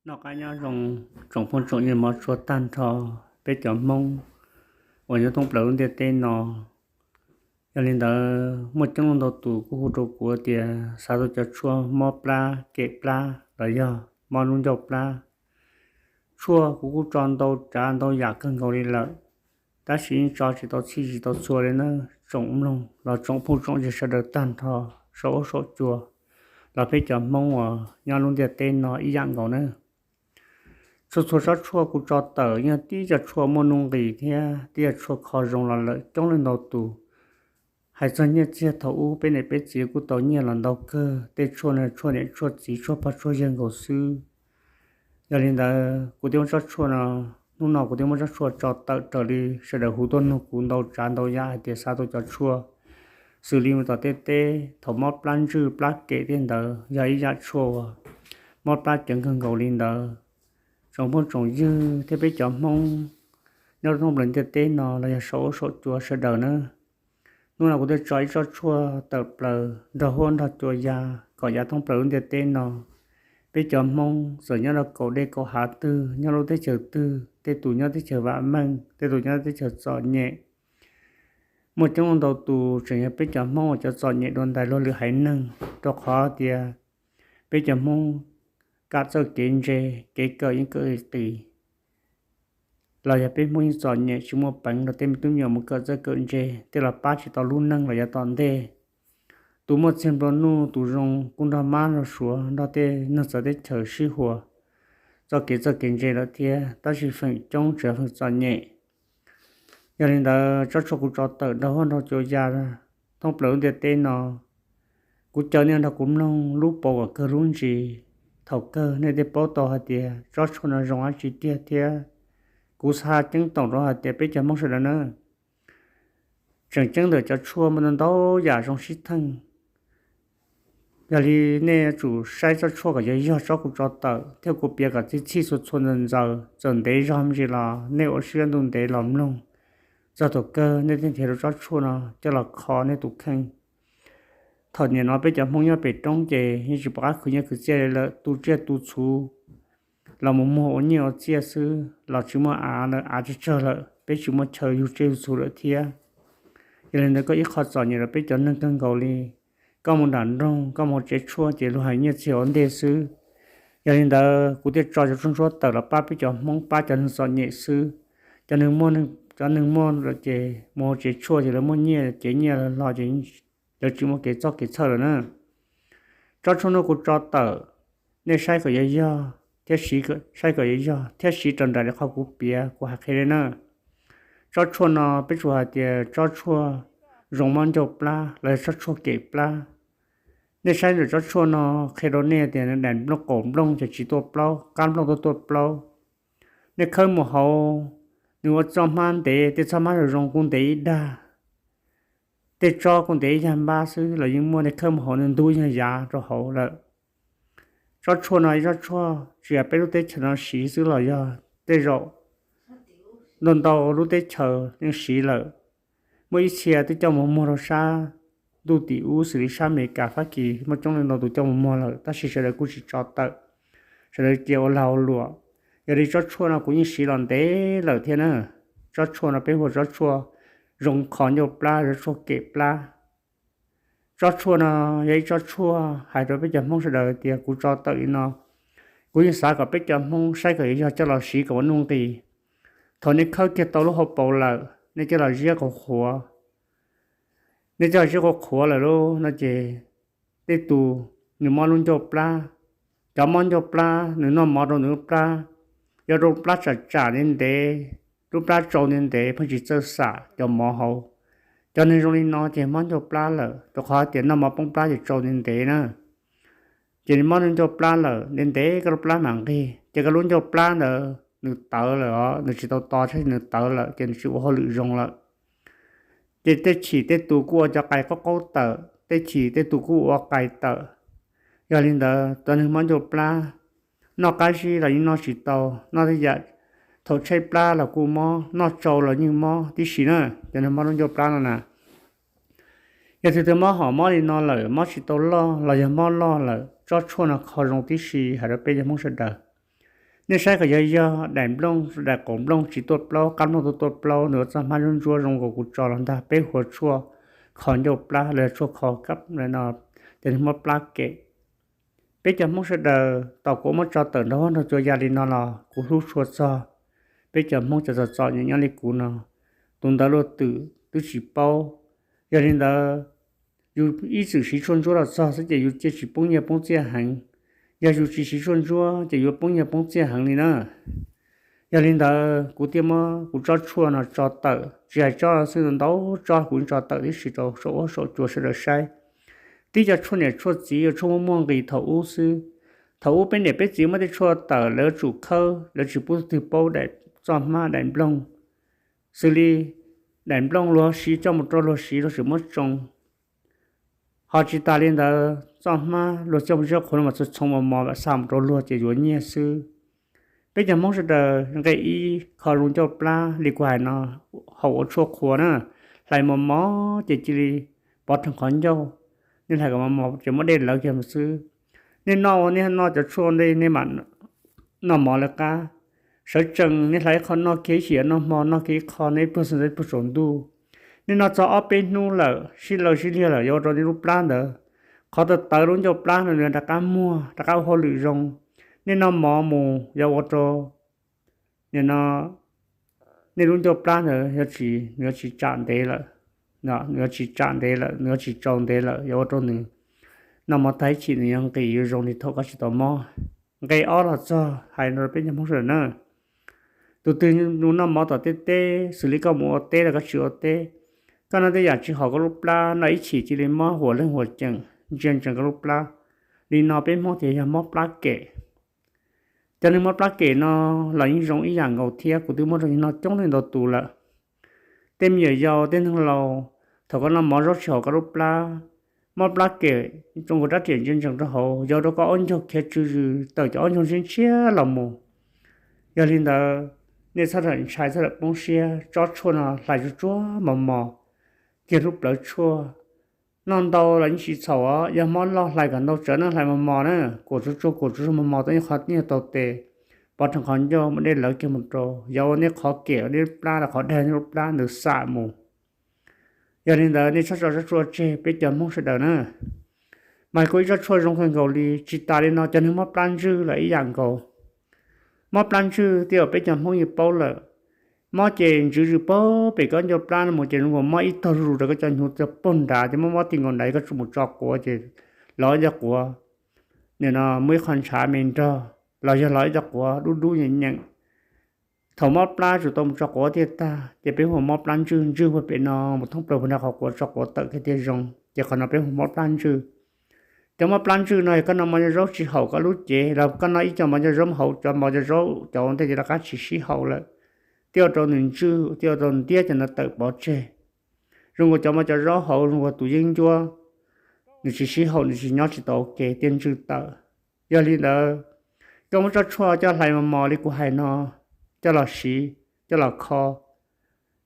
Noj qab nyob zoo tsoom phooj tsoom ywg mov tshua tag nrho peb cov Hmoob uas nyob thoob plaws lub ntiaj teb no. Yog li ntawd muaj coob leej ntau tus kuj hu rau kuv tias xav tau cov tshuaj mob plab kem plab los yog mob lub ncauj plab. Tshuaj kuv kuj tso ntau tsav ntau yam kawg nkaus li lawm, tab sis yeej tso tsis tau txhij tsis tau txhua li na. Tsoom mloog los tsoom phooj tsoom ywg sawv daws tag nrho, saum ub saum cua los peb cov Hmoob uas nyob lub ntiaj teb no ib yam nkaus na. Txhua txhua tsob tshuaj kuv tso tawm yog tib co tshuaj muaj nuj nqis thiab tib co tshuaj kho zoo los lawm coob leej ntau tus. Hais txog nyiaj txiag thaum ub peb niam peb txiv kuj tau nyiaj los ntau kawg, tej tshuaj no tshuaj niam tshuaj txiv tshuaj pog tshuaj yawg nkaus xwb. Yog li ntawd kuv thiaj muab tsob tshuaj no, hnub no kuv thiaj muab tsob tshuaj tso tawm raws li sawv daws hu tuaj nug kuv ntau tsav ntau yam hais tias xav tau cov tshuaj xws li mus tom tej teb thaum mob plab ntswj plab kem tej ntawd yog ib yam tshuaj uas mob plab ceev kawg nkaus li ntawd. Tsoom phooj tsoom ywg thiab peb cov Hmoob nyob thoob plaws ntiaj teb no los yog saum ub saum cua sawv daws na, hnub no kuv thiaj tso ib tsob tshuaj tawm plaws nrog huab nrog cua ya kom yav thoob plaws lub ntiaj teb no, peb cov Hmoob txawm nyob rau kaum dej kaum hav twg, nyob lub teb chaws twg, tej tus nyob teb chaws vam meej, tej tus nyob teb chaws txom nyem. Muaj coob leej ntau tus tseem yog peb cov Hmoob uas cov txom nyem dua ntais luag lwm haiv neeg, rau qhov tias peb cov Hmoob kam txawj kev ntse, kev kawm yeej kawm qis, los yog peb Hmoob yeej txom nyem tsis muaj peev rau tej me tub me nyuam mus kawm txawj kawm ntse, tej los pab tsis tau lub neej los yav tom ntej. Tus muaj txiag nplua nuj, tus zoo kuj nrog mab nrog suav nrog tej neeg txawv teb chaws sib huas txoj kev txawj kev ntse lawm thiab, tab sis feem coob tseem feem txom nyem. Yog li ntawd tsob tshuaj kuv tso tawm nrog huab nrog cua ya thoob plaws lub ntiaj teb no, kuv caw nej nrog kuv mloog lub paus kom kawg lub ntsis. Thaum kawg nej thiaj paub tau hais tias tsob tshuaj no zoo dab tsi tiag thiab. Kuv xav ceeb toom rau hais tias peb cov Hmoob sawv daws na, tseem ceeb ntawm cov tshuaj muaj ntau ntau yam zoo sib theej. Yog li nej yuav tsum saib tsob tshuaj kom yog yog tsob kuv tso tawm thiab kuv piav kom txhij txhij txhua txhua ntxaws ntxaws, txawm ntev zog me ntsis los nej ua siab ntuj ntev los mloog txog thaum kawg nej thiaj nrhiav tau tsob tshuaj no coj los kho nej tus kheej. Thaum nim no peb cov Hmoob nyob pem roob ces yeej tsis pom qab khwv nyiaj khwv txiaj li lawm, tu tsiaj tu txhuv los mus muag ua nyiaj ua txiaj xwb los tsis muaj av lawm, av tsawg tsawg lawm, peb tsis muaj chaw yug tsiaj yug txhu lawm thiab. Yog li ntawd koj ib qho txom nyem rau peb cov neeg kawg nkaus li. Koj mus nram nroog, koj mus hauv tsev tshuaj ces luag hais nyiaj txiag ua ntej xwb. Yog li ntawd kuv thiaj tso cov tshuaj ntsuab tawm los pab peb cov Hmoob, pab cov neeg txom nyem xwb. Cov neeg muaj, cov neeg muaj ces mus hauv tsev tshuaj ces lawv muaj nyiaj, cev nyiaj los ces lawv tsis muaj kev txob kev txhawj lawm na. Tsob tshuaj no kuv tso tawm, nej saib kom yog yog thiab siv, saib kom yog yog thiab siv raws nraim li qhov kuv piav kuv hais qhia li na. Tsob tshuaj no peb tsuas hais tias tsob tshuaj zoo mob ncauj plab los yog tsob tshuaj kem plab. Nej saib ntawm tsob tshuaj no qhia rau nej tias daim nplooj, qaum nplooj ces tsis tuaj plaub, qab nplooj tuaj tuaj plaub. Nej khawb mus hauv, nws ua txoj hmab ntev, tej txoj hmab zoo zoo kuj ntev ib dag, tej tsob kuj ntev ib yag npab xwb los yeej muaj. Nej khawb mus hauv, nws ntub yog yav rau hauv lawm. Tsob tshuaj no ib tsob tshuaj tsis yog peb lub teb chaws no siv xwb los yog tej zaum ntau ntau lub teb chaws yeej siv lawm. Muaj ib txhia twb coj mus muag rau sab ntuj tim ub xws li sab Amelikas, Fab Kis, muaj coob leej ntau tus coj mus muag lawm tab sis sawv daws kuj tsis tso tawm, sawv daws cia ua lag ua luam. Yog li tsob tshuaj no kuv yeej siv los ntev lawm thiab na. Tsob tshuaj no peb hu ua tsob tshuaj zoo kho ncauj plab, tsob tshuaj kem plab. Tsob tshuaj no yog ib tsob tshuaj hais rau peb cov Hmoob sawv daws tias kuv tso tawm li no, kuv yeej xav kom peb cov Hmoob saib kom yog coj los siv kom ua nuj nqis. Thaum nej khawb kiag tau lub hauv paus lawm, nej coj los ziab qhuav qhuav, nej coj los ziab qhuav qhuav lawm lauj no ces tej tus nws mob lub ncauj plab, cov mob ncauj plab nws noj mov rau nws lub plab, yuav rau plab tsam tsam ntev ntev, lub plab tsau ntev ntev pheej tsis txawj xam cov mov hauv. Cov neeg zoo li no ces mob ncauj plab lawm, rau qhov tias noj mov poob plab ces tsau ntev ntev na. Ces nws mob ncauj plab lawm ntev ntev koj lub plab mam nqig, ces koj lub ncauj plab ntawd nws tawv lawm os, nws tsis tau to thiab nws tawv lawm ces nws tsis ua hauj lwm zoo lawm. Ces tej chim tej tus kuj ua cov qais qaub qaub tawm, tej chim tej tus kuj ua qais tawm. Yog li ntawd cov neeg mob ncauj plab, noj qab zib los yeej noj tsis tau, noj tej yam thaum tshaib plab los kuj mob, noj tsau los yeej mob tib si na. Cov neeg mob lub ncauj plab no na, yog tus twg mob hom mob li no lawm, mob tsis tau loj los yog mob loj lawm, tsob tshuaj no kho zoo tib si hais rau peb cov Hmoob sawv daws. Nej saib kom yog, yog daim nplooj, daim qaum nplooj tsis tuaj plaub, qab nplooj tuaj tuaj plaub, nws ua txoj hmab ntsuab ntsuab zoo nkaus kuv tso los ntag, peb hu ua tshuaj kho ncauj plab los yog tshuaj kho kab no, ces nws mob plab kem. Peb cov Hmoob sawv daws tos kuv muab tso tawm nrog huab nrog cua ya li no los kuv hlub tshua txog peb cov Hmoob cov txom txom nyem nyob li kuv no, tus ntawd luag twm twb tsis paub. Yog li ntawd, yus ib txwm siv tshuaj ntsuab los txog xwb ces yus cia tsis poob nyiaj poob txiaj heev. Yog yus tsis siv tshuaj ntsuab ces yuav poob nyiaj poob txiaj heev li na. Yog li ntawd kuv thiaj muab kuv tsob tshuaj no tso tawm, tsis hais tsob xwb, ntau tsob kuv tso tawm tib si rau saum huab saum cua sawv daws saib. Tib cov tshuaj niam tshuaj txiv, yog tshuaj muaj muaj nqis thaum ub xwb. Thaum ub peb niam peb txiv muab tej tshuaj tawm lawv tsum khawb, lawv tsis pub twg paub daim txoj hmab daim nplooj. Xws li daim nplooj luag siv coj mus rau luag siv luag tseem muab tsoo. Ho tsis tas li ntawd, txoj hmab luag coj mus tsiab qhuav no mas txhua txhoov mos mos xa mus rau luag ces yuav nyiaj xwb. Peb cov Hmoob sawv daws nqe ib kho zoo ncauj plab li kuv hais no, haus ua tshuaj qhuav na, hlais mos mos ces cia li pov rhees qhov ncauj. Nej hlais kom mos mos ces muab dej lawv kiag mus xwb. Nej noj ua nej noj cov tshuaj ntej nej mam noj mov lawv qab. Sawv tsees nej hlais ib qho noj kiag ib chim, noj hmo noj kiag ib qho, noj ib pluag xwb ntawd ib pluag tsaus ntuj. Nej noj txog ob peb hnub lawm, sib law sib liag lawm, yuav ua rau nej lub plab ntawd, qhov tawv tawv lub ncauj plab no nws rov qab muag, rov qab ua hauj lwm zoo. Nej noj mov mus yuav ua rau, nim no nej lub ncauj plab ntawd yuav tsis, nws yuav tsis tsam ntev lawm, nws yuav tsis tsam ntev lawm, nws yuav tsis tsaus ntev lawm, yuav ua rau nws noj mov tag ib chim nws yuav nqis yuav zoo li thaum koj tsis tau mob. Nqe ob los txog hais rau peb cov Hmoob sawv daws na. Tus twg mus noj mov tom tej teb, xws li koj mus ua teb los koj tsis ua teb, koj noj tej yam tsis haum koj lub plab, noj ib chim cia li mob huam leej huam ceem, ntsia ntsees koj lub plab. Li no peb Hmoob tias yog mob plab kem. Cov neeg mob plab kem no los yeej zoo ib yam nkaus thiab, kuv twb muaj rau yus noj coob leej ntau tus lawm. Tej me nyuam yaus tej neeg laus, thaum koj noj mov zaub tsis haum koj lub plab, mob plab kem, zoo nkaus rab riam ntsia ntsees rau hauv, yuav ua rau koj ob ncaug khiav tsw zws tawm cov ob ncaug ntshiab ntshiab los mus. Yog li ntawd, nej txhob rawm ntshai txhob rawm poob siab, tsob tshuaj no hlais tsuag tsuag mos mos kiag lub plawv tshuaj. Noj ntau los yeej tsis txhaum os, yog mob loj hlais kom ntau tsawv na, hlais mos mos na, kuam tsuag tsuag kuam tsuag tsuag mos mos tau ib qho nyiaj tau tes, pov rhees qhov ncauj, muab dej lawv kiag mus rau, yuav ua nej qhov kem, ua nej lub plab los qhov dag nej lub plab ntawd xam mus. Yog li ntawd nej txhob tso tsob tshuaj tseg peb cov Hmoob sawv daws na. Mas kuj ib tsob tshuaj zoo kawg nkaus li. Tsis tas li no cov neeg mob plab ntswg los ib yam nkaus. Mob plab ntswg tej zaum peb cov Hmoob yeej paub lawm. Mob ces ntswv zws pag pem koj ncauj plab no mus ces zoo nkaus mob ib tog zuj zus rau koj cov hnyuv cov pag nrad ces mob mob ti nkaus nrad, koj tsum mus tso quav ces lov ib co quav, nim no muaj ib qho ntshav me nrog los yog lov ib co quav dub dub nyeem nyeem. Thaum mob plab tsum tau mus tso quav thiaj tag, ces peb hu ua mob plab ntswg, ntswg puag pem no mus thoob plaws puag nram qhov quav, tso quav tawm kiag thiaj zoo, ces qhov no peb hu ua mob plab ntswg. Cov mob plab ntswg no yog koj noj mov ncauj zaub tsis haum koj lub cev los koj noj ib co mov ncauj zaub hauv, cov mov ncauj zaub cov ua ntej ces rov qab tsis sib haum lawm, thiaj ua rau nws ntswg, thiaj ua rau ntiab cov ntawd tawm pov tseg. Zoo nkaus cov mov ncauj zaub hauv zoo nkaus tus yeeb ncuab, nws tsis sib haum, nws tsis nyob tsis tau ua ke thiaj ntswg tawm. Yog li ntawd, koj muab tsob tshuaj coj hlais mos mos li kuv hais no, coj los siv, coj los kho.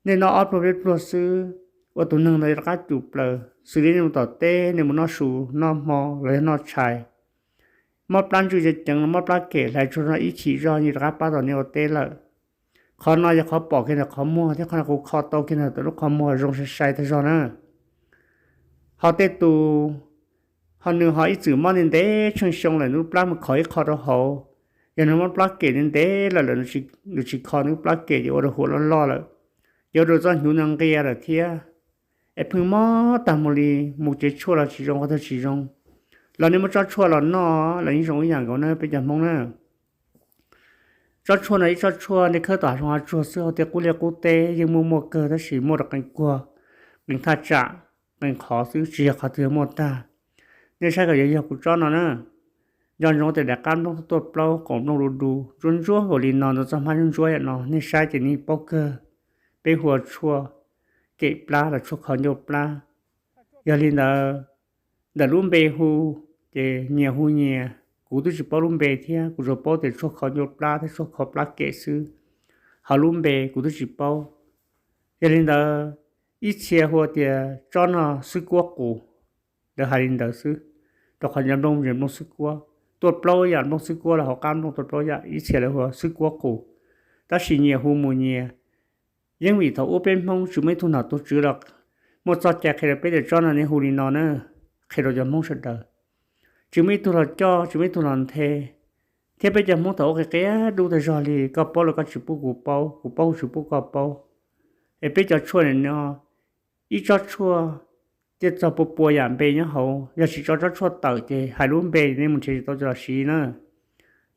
Nej noj ob pluag peb pluag xwb, ua tus neeg ntawd rov qab cum plaws, xws li nej mus tom teb, nej mus noj su noj hmo los yog noj tshais, mob plab ntswg ceev ceev, mob plab kem hlais tsuag no ib chim zog yeej rov qab pab tau nej ua teb lawm. Qhov no yog qhov pom kiag ntawm qhov muag thiab qhov no kuv kho tau kiag ntawm lub qhov muag zoo sai sai tag zog na. Ho tej tus, ho nws ho ib txwm mob ntev ntev tsheej xyoo lawm, nws lub plab mus khov ib qho rau hauv, yog nws mob plab kem ntev ntev lawm lawm, nws tsis kho nws lub plab kem ces ua rau huam loj loj lawm, ces ua rau txoj hnyuv no nqia lawm thiab. Es pheej mob tag mus li, mus tsev tshuaj los tsis zoo, qhov twg tsis zoo, los nej muab tsob tshuaj los noj los yeej zoo ib yam nkaus na peb cov Hmoob na. Tsob tshuaj no ib tsob tshuaj nej khawb tom hav zoov hav tsuag xwb, hauv tej qub liaj qub teb yeej muaj muaj kawg, tab sis muaj rau qee kuag, qee thaj tsam, qee qhov xwb, tsis yog qhov twg muaj tag. Nej saib kom yog, yog kuv tsob no na, nco ntsoov tias daim qab nplooj tuaj plaub, qaum nplooj du du, ntsuab ntsuab nkaus li no, ntawm txoj hmab ntsuab ntsuab yam no, nej saib ces nej paub kawg. Peb hu ua tshuaj kem plab los tshuaj kho ncauj plab. Yog li ntawd, ntawm lub npe hu ces nyias hu nyias, kuv twb tsis paub lub npe thiab, kuv tsuas paub tias tshuaj kho ncauj plab thiab tshuaj kho plab kem xwb. Ho lub npe kuv twb tsis paub. Yog li ntawd, ib txhia hu tias tsob no xwb kuab qus, lawv hais li ntawd xwb, rau qhov nyob nplooj nplooj xwb kuab. tuaj plaub yam nplooj xwb kuab los hauv qab nplooj tuaj plaub yam ib txhia lawv hu xwb kuab qus. Tab sis nyias hu mus nyias, yeej vim thaum ub peb Hmoob tsis muaj ib tug nom tug tswv los muaj txoj cai qhia rau peb tias tsob no nej hu li no na, qhia rau cov Hmoob sawv daws. Tsis muaj ib tug los coj, tsis muaj ib tug los nthe, thiab peb cov Hmoob thaum ub qia qia dub tag zog li, koj paub los koj tsis pub kuv paub, kuv paub kuv tsis pub koj paub. Es peb cov tshuaj nim no ib tsob tshuaj thiaj txog pua pua yam npe nyob hauv, yog tsis tso tsob tshuaj tawm ces hais lub npe nej mus nrhiav tsis tau coj los siv na.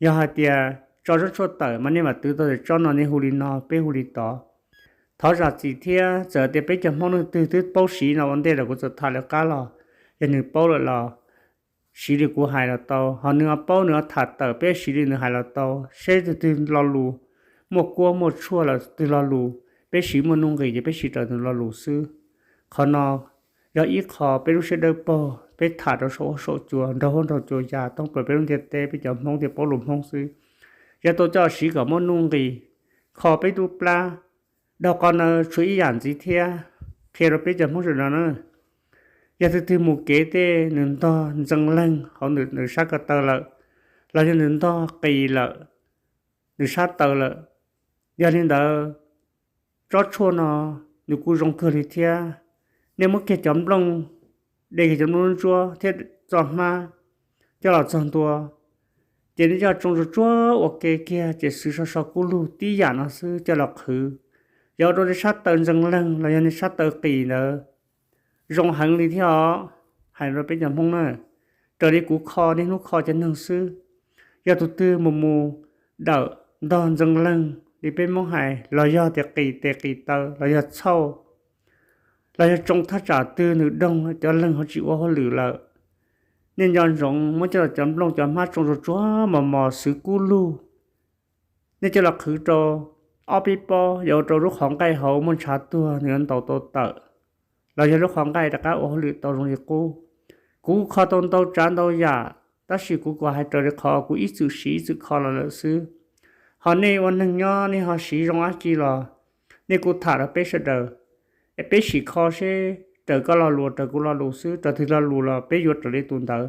Yog hais tias tso tsob tshuaj tawm mas nej mam twv tau tias tsob no nej hu li no, peb hu li tod. Thov zam txim thiab, txawm tias peb cov Hmoob leej twg twb paub siv no ua ntej lawm kuv txawm tham lawv qab los, yog nws paub lawm los siv li kuv hais los tau, ho nws ho paub nws ho tham tawm peb siv li nws hais los tau, seb tus twg lo lus muaj kuab muaj tshuaj los twg lo lus peb siv muaj nuj nqis ces peb siv raws tus lo lus xwb. Qhov no yog ib qho peb lub siab dawb paug, peb tham rau saum huab saum cua, nraug huab nraug cua ya, thoob plaws peb lub ntiaj teb peb cov Hmoob thiaj paub lus Hmoob xwb. Yog tau coj siv kom muaj nuj nqis, kho peb lub plab, dhau qhov no tshuav ib yam ntxiv thiab, qhia rau peb cov Hmoob sawv daws na. Yog tus twg mus kev tej nws ntog ntxees leeg hauv nws sab ko taw lawm, los yog nws ntog qis lawm, nws sab taw lawm, yog li ntawd tsob tshuaj no nws kuj zoo kawg li thiab. Nej muab kiag cov nplooj, de kiag cov nplooj ntsuab thiab txo hmab coj los txog ntua, ces nej coj tsoo tsuag tsuag ua ke kiag ces xwv so so kub lug tib yam no xwb coj los qhwv. Yog ua rau nej sab taw ntxees leeg los yog nej sab taw qis ntawd zoo heev li thiab os. Hais rau peb cov Hmoob na, raws li kuv kho niaj hnub kho cov neeg xwb, yog tus twg mus mus dawm ntog ntxees leeg li peb Hmoob hais los yog tias qis tes qis taw los yog txhauj, los yog tsoo thaj tsam twg nws doog cov leeg ho tsis ua hauj lwm lawm, nej nco ntsoov muab coj los cov nplooj cov hmab tsoo tsuag tsuag mos mos xwv kub lug, nej coj los qhwv rau ob peb pob, yog ua rau lub qhov nqaij hauv muaj ntshav tuag nws yuav ntaus tau tawm, los yog lub qhov nqaij rov qab ua hauj lwm tau zoo li qub. Kuv kho tau ntau tsav ntau yam, tab sis kuv kuj hais raws li qhov kuv ib txwm siv ib txwm kho los lawm xwb. Ho nej ua neeg nyob nej ho siv zoo dab tsi los nej kuj tham rau peb sawv daws, es peb sim kho seb raws koj lo lus raws kuv lo lus xwb, raws twg lo lus los peb yuav raws li tus ntawd.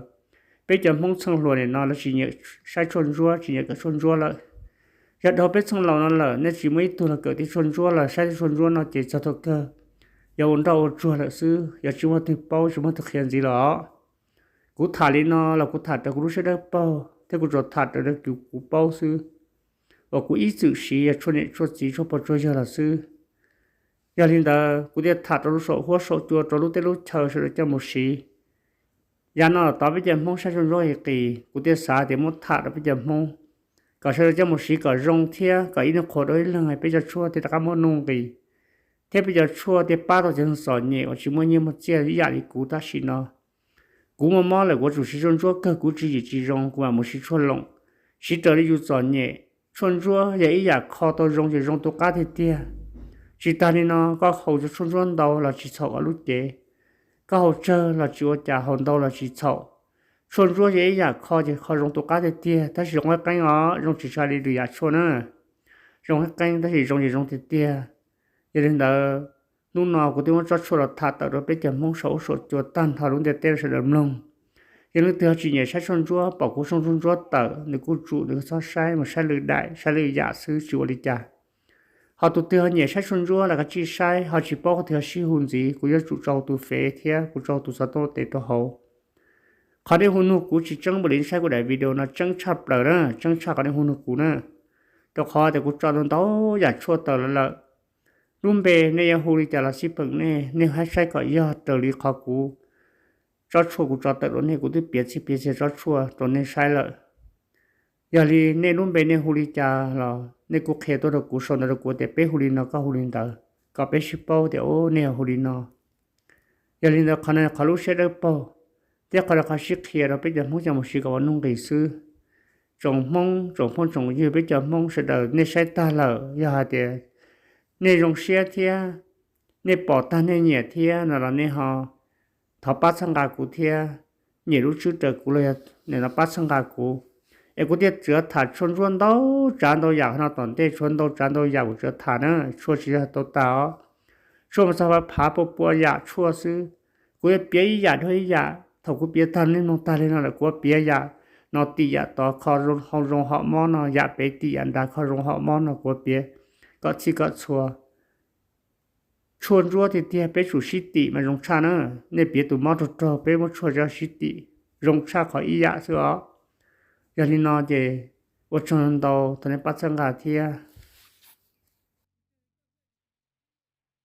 Peb cov Hmoob txheej hluas nim no lawv tsis nyiam saib tshuaj ntsuab, tsis nyiam kawm tshuaj ntsuab lawm. Yog dhau peb txheej laus no lawm nej tsis muaj ib tug los kawm tej tshuaj ntsuab los saib tej tshuaj ntsuab no ces txog thaum kawg yog ua nroj ua tsuag lawm xwb, yog tsis muaj twg paub tsis muaj twg qhia ntxiv los. Kuv tham li no los kuv tham raws kuv lub siab dawb paug thiab kuv tsuas tham raws li kuv paub xwb, uas kuv ib txwm siv yog tshuaj niam tshuaj txiv tshuaj pog tshuaj yawg los xwb. Yog li ntawd kuv thiaj tham rau lub saum huab saum cua rau lub teb lub chaw sawv daws coj mus siv. Yav no los tod peb cov Hmoob saib tshuaj ntsuab qis qis, kuv thiaj xav tias muab tham rau peb cov Hmoob kom sawv daws coj mus siv kom zoo thiab kom ib leeg qhuas rau ib leeg, peb cov tshuaj thiaj rov qab muaj nuj nqis, thiab peb cov tshuaj thiaj pab tau cov neeg txom nyem uas tsis muaj nyiaj muaj txiaj ib yam li kuv tam sim no. Kuv muaj mob lawm kuv yuav tsum siv tshuaj ntsuab kawg, kuv tsis yim tsis zoo kuv mam mus siv tshuaj loos, siv raws li yus txom nyem. Tshuaj ntsuab yog ib yam kho tau zoo ces zoo tu qab tiag tiag. Tsis tas li no koj haus cov tshuaj ntsuab ntau los tsis txhaum koj lub cev, koj haus tsawg los tsis ua cas, haus ntau los tsis txhaum. Tshuaj ntsuab yog ib yam kho ces kho zoo tu qab tiag tiag, tab sis zoo qeeb qeeb os, zoo tsis tshua li lwm yam tshuaj na. Zoo qeeb qeeb tab sis zoo ces zoo tiag tiag. Yog li ntawd, hnub no kuv twb muab tsob tshuaj los tham tawm rau peb cov Hmoob saum huab saum cua tag nrho lub ntiaj teb sawv daws mloog. Yog leej twg ho tsis nyiam saib tshuaj ntsuab, pom kuv tshooj tshuaj ntsuab tawm nws kuj tsum, nws txhob saib, mus saib lwm daim saib lwm yam xwb tsis ua li cas. Ho tus twg ho nyiam saib tshuaj ntsuab los kav tsij saib, ho tsis paub qhov twg ho sib hu ntxiv, kuv yuav tsum tso tus fev thiab kuv tso tus xov tooj tes rau hauv. Qhov nej hu nug kuv tsis tseeb npaum li saib kuv daim video no, tseeb tshaj plaws na, tseeb tshaj qhov nej hu nug kuv na. Rau qhov tias kuv tso ntau ntau yam tshuaj tawm los lawm. Lub npe nej yuav hu li cas los xij peem nej, nej hab saib kom yog raws li qhov kuv, tsob tshuaj kuv tso tawm rau nej, kuv twb piav txhij piav txhia tsob tshuaj rau nej saib lawm. Yog li nej lub npe nej hu li cas los nej kuj qhia tuaj rau kuv, sau ntawv rau kuv tias peb hu li no koj hu li ntawd, kom peb sib paub tias nej hu li no. Yog li ntawd qhov no qhov lub siab dawb paug, thiab qhov no qhov sib qhia rau peb cov Hmoob coj mus siv kom ua nuj nqis xwb. Tsoom Hmoob, tsoom phooj tsoom ywg, peb cov Hmoob sawv daws nej saib tag lawm yog hais tias nej zoo siab thiab nej pom tag nej nyiam thiab no los nej ho thov pab txhawb nqa kuv thiab, nyem lub tswb raws kuv los yog nim no pab txhawb nqa kuv, es kuv thiaj tseem tham tshuaj ntsuab ntau tsav ntau yam no tom ntej, tshuaj ntau tsav ntau yam kuv tseem tham na, tshuaj tsis yog tau tas os. Tshuaj mas txog phav phav pua pua yam tshuaj xwb. Kuv yuav piav ib yam dhau ib yam, thaum kuv piav tag nej mloog tag li no lawm kuv yuav piav yam no tim yam tod kho zoo hom mob no, yam pem tim yam nrad kho zoo hom mob no, kuv piav kom txhij kom txhua. Tshuaj ntsuab tiag tiag peb tsum sib tim mas zoo tshaj na. Nej piav tus mob raug raug peb muab tshuaj tso sib tim zoo tshaj qhov ib yam xwb os. Yog li no ces ua tsaug ntau thaum nej pab txhawb nqa thiab.